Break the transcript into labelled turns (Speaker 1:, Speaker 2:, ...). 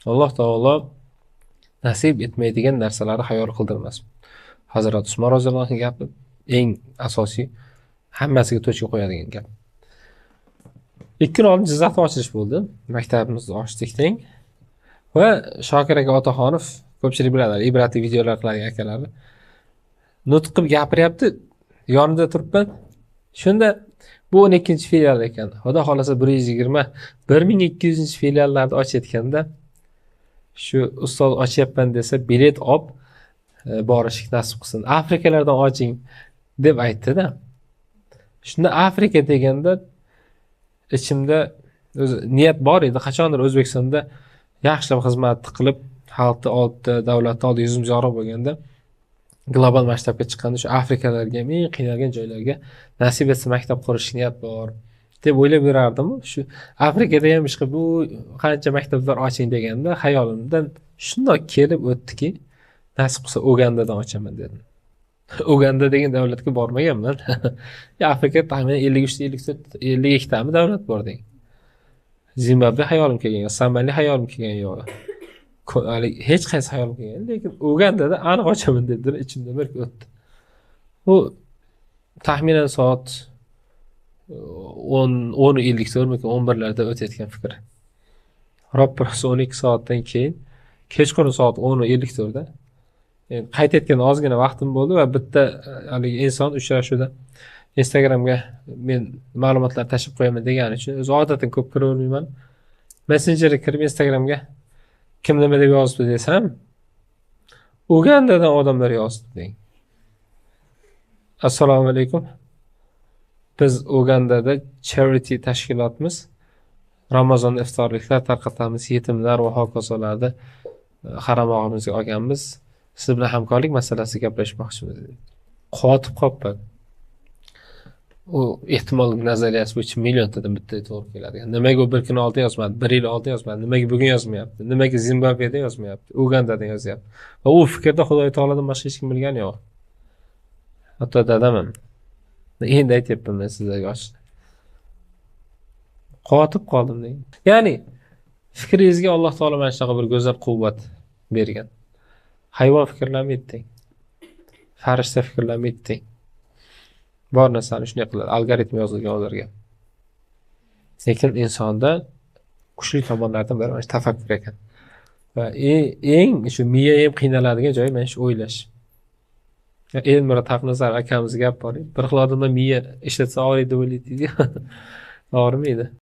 Speaker 1: Alloh taolo nasib etmaydigan narsalarni xayol qildirmas. Hazrat Usmon roziyallohu anhu gapi eng asosiy, hammasiga tochka qo'yadigan gap. 2 kun oldin Jizzaxda ochilish bo'ldi. Maktabimizni ochdik deng. Va Shokir aka Otaxonov, ko'pchilik biladi, ibratli videolar qiladigan akalarni. Nutq qilib gapiryapti, yonida turibman. Shunda bu 12-filial ekan. Xudo xolasa 120, 1200-filiallarni ochayotganda shu ustoz ochyapman desa, bilet olib borishlik nasib qilsin. Afrikalardan oching deb aytdi-da. Shunda Afrika deganda ichimda o'zi niyat bor edi, qachondir O'zbekistonda yaxshilab xizmat qilib, xalqni oldida, davlatni oldida yuzimiz yorug' bo'lganda, global masshtabga chiqqanda shu Afrikalarga ham eng qiynalgan joylarga nasib etsa maktab qurish niyat bor deb o'ylab yurardim. Shu Afrikada ham ishqi bu qancha maktablar oching deganda xayolimdan shundoq kelib o'tdiki, nasib qilsa Ugandadan ochaman dedim. Uganda degan davlatga bormaganman. Afrika taxminan 53 ta, 54, 52 tami davlat bor degan. Zimbabve xayolim kelgan yo'q, Somali xayolim kelgan yo'q. Hech qaysi xayolim kelgan, lekin Ugandada aniq ochaman dedilar, ichimda bir o'tdi. Bu taxminan soat 10:54 11larda o'tayotgan fikr. Roppa-rosa 12 soatdan keyin kechqurun soat 10:54da qaytayotgan ozgina vaqtim bo'ldi va bitta haligi inson uchrashuvda Instagramga men ma'lumotlar tashlab qo'yaman degani uchun o'zi odatdan ko'p kiravermayman. Messenjerga kirib Instagramga kim nima deb yozibdi desam, Ugandadan odamlar yozibdi deng. Assalomu alaykum. Biz Ugandada charity tashkilotimiz. Ramazon iftorliklar tarqatamiz, yetimlar va hokazolarni qaramog'imizga olganmiz. Siz bilan hamkorlik masalasida gaplashmoqchimiz dedi. Qotib qolibman. U ehtimol nazariyasi bo'yicha milliontadan bitta to'g'ri keladi. Nimaga u bir kun oldin yozmadi, bir yil oldin yozmadi, nimaga bugun yozmayapti, nimaga Zimbabveda yozmayapti, Ugandadan yozyapti. Va u fikrda Xudo taolodan boshqa hech kim bilgani yo'q. Hatto dadam ham. Endi aytyapman men sizlarga ochiq. Qotib qoldim degan. Ya'ni fikringizga Alloh taolo mana shunaqa bir go'zal quvvat bergan. Hayvon fikrlamaydi, farishta fikrlamaydi. Bor narsani shunday qiladi, algoritm yozilgan ularga. Lekin insonda kuchli tomonlardan biri mana shu tafakkur ekan. Va eng shu miya ham qiynaladigan joyi mana shu o'ylash. Elmira Taqnazar akamiz gap bor. Bir xil odamlar miya ishlatsa og'riydi deb o'ylaydi deydi. Og'rimaydi.